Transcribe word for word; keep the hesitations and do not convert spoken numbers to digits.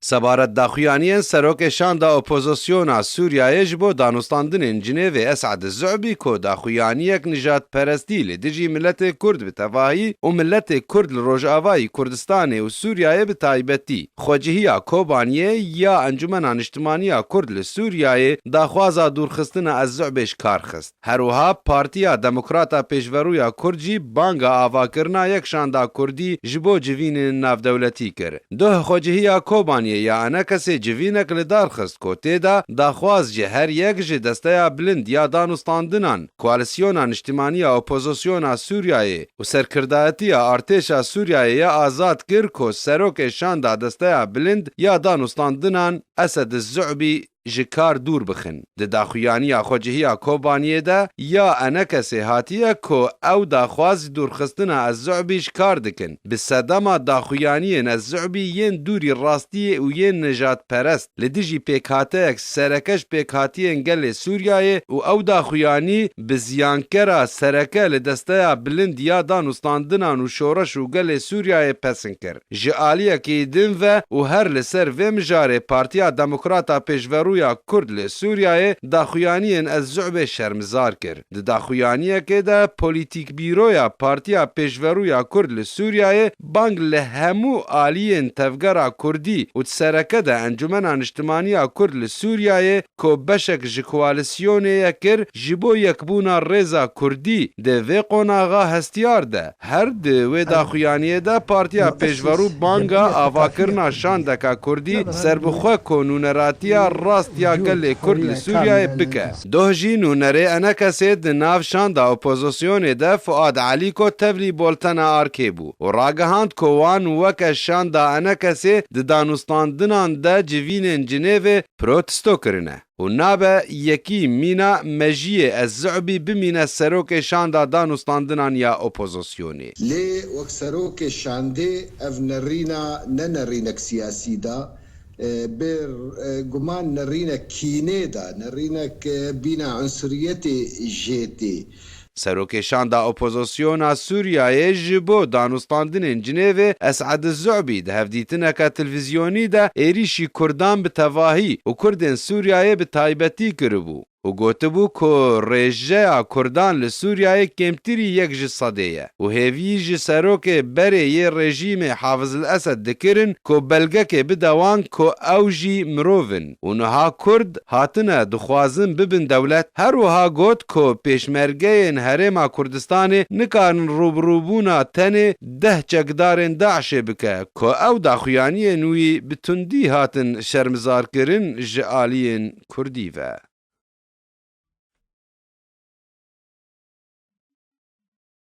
Sebaret daxuyaniyên serokê şanda opozisyona Sûriyeyê ji bo danûstandinên Cinêvê Esad Zu'bî ku daxuyaniyek nijadperestî li dijî miletê Kurd bi tevahî û miletê Kurd li Rojavayî Kurdistanê û Sûriyeyê bi taybetî, xwecihiya Kobaniyê ya Encûmena Niştimaniya Kurd li Sûriyeyê daxwaza dûrxistina Ez-Zu'bê ji kar xist. Her wiha Partiya Demokrata Pêşverû ya Kurd jî banga avakirina yek şanda Kurdî ji bo civînên navdewletî kir. Duh xwecihiya Kobaniyê ya Enekesê civînek li dar xist ku tê de daxwaz ji her yek ji Desteya Bilind ya Danûstandinan, Koalîsyona Niştimaniya Opozisyona Sûriyeyê û serkirdayetiya artêşa Sûriyeyê ya azad kir ku serokê şanda Desteya Bilind ya Danûstandinan Esed Zu'bî ji kar dûr bixin. Di daxuyaniya xwecihîya Kobaniyê de ya Enekesê hatiye ku ew daxwaz ji dûrxistina Ez-Zu'bî ji kar dikin. Bi sedema daxuyaniyên Ez-Zu'bî yên dûrî rastiyê û yên nijadperest li dijî pêkhateyek sereke ji pêkhatiyên gelê Sûriyeyê û ew daxuyanî bi ziyankera sereke li Desteya Bilind ya Danûstandinan û Şoreş û Gelê Sûriyeyê pesn kir. Ji aliyekî din ve û her li ser vê mijarê Partiya Demokrata Pêşverû ya Kurd li Sûriyeyê daxuyaniyên Ez-Zu'bê şermizar kir. Di daxuyaniyekê de polîtîkbîroya Partiya Pêşverû ya Kurd li Sûriyeyê bang li hemû aliyên tevgera Kurdî û di sereke de Encûmena Niştimaniya Kurd li Sûriyeyê ku beşek ji koalîsyonê ye kir, ji bo yekbûna rêza Kurdî di vê qonaxa hestiyar de. Her di wê daxuyaniyê de Partiya Pêşverû banga avakirina şandeka Kurdî serbixwe ku nûneratiya rast ya gelê Kurd li Sûriyeyê bike. Doh jî nûnerê Enekesê di nav şanda opozisyonê de Fuad Elîko tevlî Boltena Arkê bû û ragihand ku wan weke şanda Enekesê di danûstandinan de civînên Cinêvê protesto kirine û nabe yekî mîna mejiyê Ez-Zu'bî bimîne serokê şanda danûstandinan ya opozisyonê. Lê wek serokê şandê ev nerîna ne nerînek siyasî da, e, bi, e, guman nerînek kînê da, nerînek, e, bîna unsuriyetê jê tê. Serokê şanda opozisyona Sûriyeyê ji bo danûstandinên Cinêvê Es'ed Zu'bî di hevdîtineke televîzyonî de êrîşî Kurdan bi tevahî û Kurdên Sûriyeyê bi taybetî kiribû û gotibû ku rêjeya Kurdan li Sûriyeyê kêmtirî yek ji sedê ye û hêvî ji serokê berê yê rejîmê Hafiz el-Esed dikirin ku belgekê bide wan ku ew jî mirov in û niha Kurd hatine dixwazin bibin dewlet. Her wiha got ku pêşmergeyên Herêma Kurdistanê nikarin rûbirûbûna tenê deh çekdarên DAIŞê bike ku ew daxuyaniyên wî bi tundî hatin şermizarkirin ji aliyên Kurdî ve.